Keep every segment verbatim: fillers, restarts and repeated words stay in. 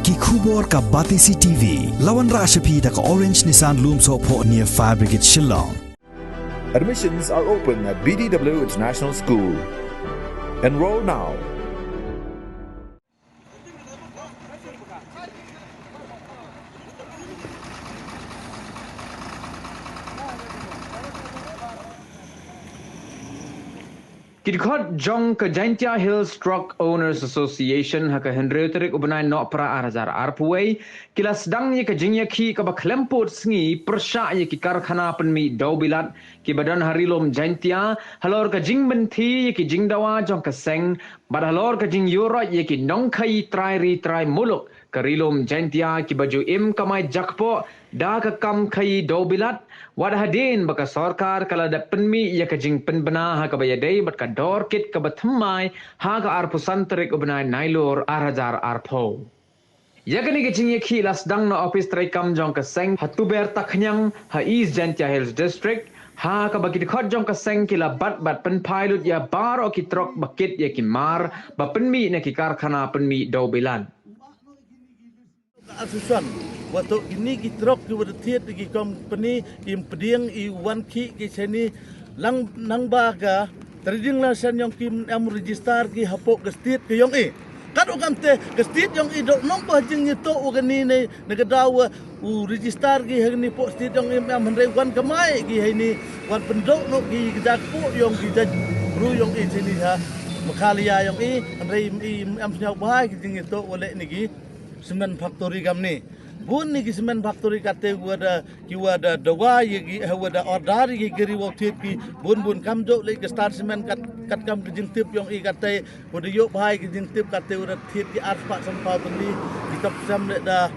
Ki khubor ka Batesi T V. La wanrah sha phi da ka Orange Nissan Lumsohphoh near Fire Brigade Shillong. Admissions are open at B D W International School. Enroll now. Ki dkhot jong ka Jaintia Hills Truck Owners Association ha ka hynriew tarik u bnai Nohprah ar hajar arphew wei ki la sdang ïa ka jingïakhih kaba khlem pud sngi pyrshah ïa ki karkhana pynmih dewbilat kiba don ha Ri Lum Jaintia halor ka jingmynthi ïa ki jingdawa jong ka seng bad halor ka jingïuhroit ïa ki nongkhaïi trai ri trai muluk ka Ri Lum Jaintia kiba ju im kamai jakpoh da ka kam khaïi dewbilat, wat hadien ba ka sorkar ka la dep pynmih ïa ka jingpynbna ha kaba ïadei bad ka dor kit kaba thymmai ha ka arphew san tarik u bnai Nailur ar hajar arphew. Ïa kane ka jingïakhih la sdang na ophis treikam jong ka seng ha Tuber Takhniang ha East Jaintia Hills District, ha kaba ki dkhot jong ka seng ki la bat bad pynphai lut ïa baroh ki trok ba kit ïa ki mar ba pynmih na ki karkhana pynmih dewbilat. Ka association, wat to kine ki trok kiba da thied da ki company im pdiang i wan khih ki shane lang nang ba ka trading license yong ki em register ki hapoh ka state ka yong i. Katto kamte ka state yong i dok nong ba jingïatoh wa kane ne na ka daw wa u register ki ha kane poh state yong i em hynrei wan kamai ki ha kane wan pyndok noh ki ka jakpoh yong ki jait bru yong i shane ha Meghalaya yong i hynrei i em sñiaw bha ki jingïatoh wa leh ne ki cement factory kamni. Bun ne ki cement factory kate wa da ki wa da dawa ïa ki ha wa da order ïa ki gari wa thied ki bun bun kam jok leh ka Star Cement kat kat kam ki jingtip yong i kate wa da ïoh bha ki jingtip kate wa da thied ki ar spah san phaw tylli ki tap sem leh da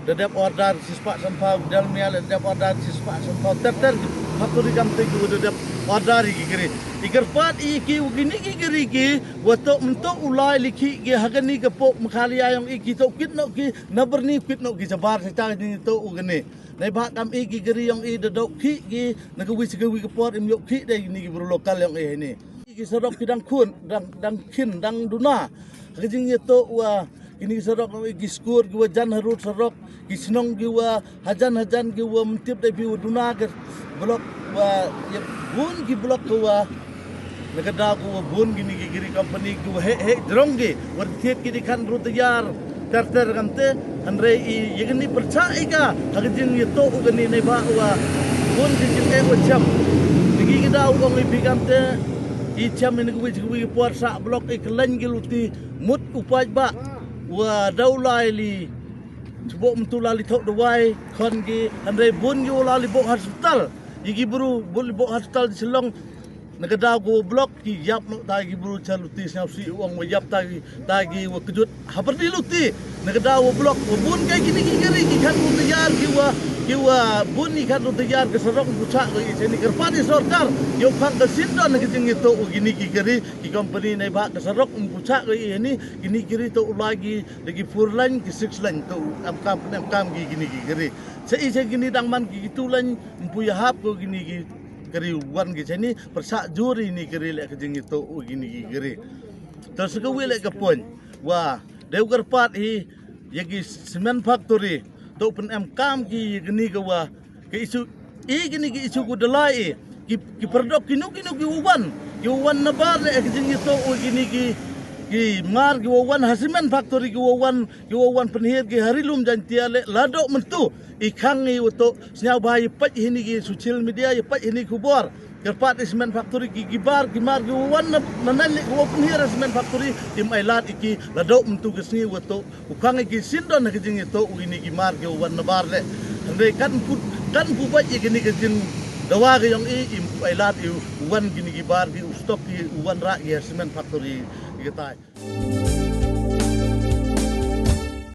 da dep order shi spah san phaw dal mia leh dep order shi spah san phaw ter ter factory kamte ki wa da dep order ïa ki gari. I kyrpad ïa ki wa kine ki gari ki wa to mynto u lai likhih ki ha kane ka poh Meghalaya yong i ki to kit noh ki na byrni kit noh ki shabar sa ta ka jingïatoh u kane. Neibhah kam i ki gari yong i da dok khih ki na ka wi sa ka wi ka por im ïoh khih dei kine ki bru local yong i hane. Ki sarok ki dang khun dang dang khin dang duna ha ka jingïatoh wa kine ki sarok yong i ki skur ki wa jan harud sarok ki shnong ki wa hajan hajan ki wa myntip dei phi wa duna ka blok wa ïa bun ki blok ka wa na ka daw ka wa bun kine ki gari company ki wa heh heh jrong ki wa thied ki di khan ru tayar ter ter kamte hynrei i ïa kane pyrchah i ka ha ka jingïatoh u kane neibhah wa bun ki jingeh wa chem. Ki ki daw ong i phi kamte i chem i na ka wi ka wi por sa blok i khlaiñ ki luti mut u paidbah wa daw lai li Chubok myntu la li thok dawai khon ki hynrei bun ki u la li bok hospital. Ïa ki bru bun li bok hospital di Shillong. Na ka daw ko blok ki ïap noh ta ki bru cha luti sñiaw si u ong wa ïap ta ki ta ki wa kjut ha pyrdi luti. Na ka daw ko blok wa bun kai kini ki gari ki khan u tayar ki wa ki wa bun ki khan u tayar ka sarok u chah ko i seni kyrpad i sorkar. Ïoh phang ka sindon na ki jingïatoh u kini ki gari ki company neibhah ka sarok u chah ko i heni kini ki gari to u la ki da ki four lane ki six lane to em kam em kam ki kini ki kari. Sa i sa kini dang man ki ki two lane mpu ya hap ko kini ki kari wan ki seni pyrshah jur ini kari le ka jing ito u kini ki kari. To sa ka wi le ka point wa deu kyrpad hi ya ki cement factory to pyn em kam ki kini ka wa Ka isu i kini ki isu ku dalai i ki ki perdok kinu kinu ki wawan ki wawan nabar le ki jing ito u kini ki ki mar ki wawan hasimen factory ki wawan ki wawan penhir ki harilum jantia le ladok mentu i khang i uto snyau ba i paj hini ki social media i paj hini kubor. Kyrpad i cement factory ki kibar ki mar ki wawan na na le ki wawan penhir cement factory im ai lad i ki ladok mentu ki sngi uto. U khang i ki sindon ha ki jing ito u ini ki mar ki wan nabar le. Hynrei kan put kan pu bait i kini ki jing dawa ki yong i im pu ai lad i wan kini ki bar ki u stok ki wan ra ki cement factory ki tai.